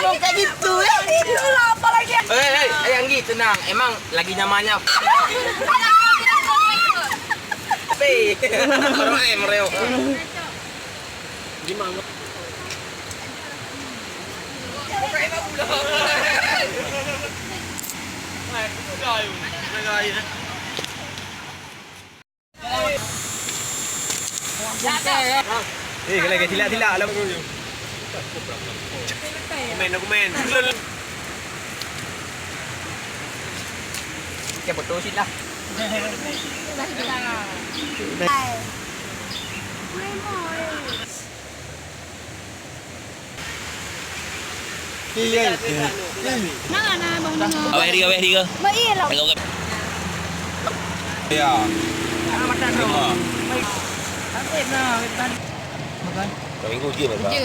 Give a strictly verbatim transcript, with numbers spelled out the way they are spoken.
Kayak gitu ya. Itulah apa lagi? Eh, eh, eh, Anggi, tenang. Emang lagi nyamannya. Tapi, mereo. Gimana? Eh, lagi tilak-tilak lah. Komen, komen. Siapa tu sih lah? Iya, iya. Mana na bang dengar? Aweh tiga, aweh tiga. Ba iya lah. Tengok ke? Ya. Lima. Makan. Minggu je makan. Je.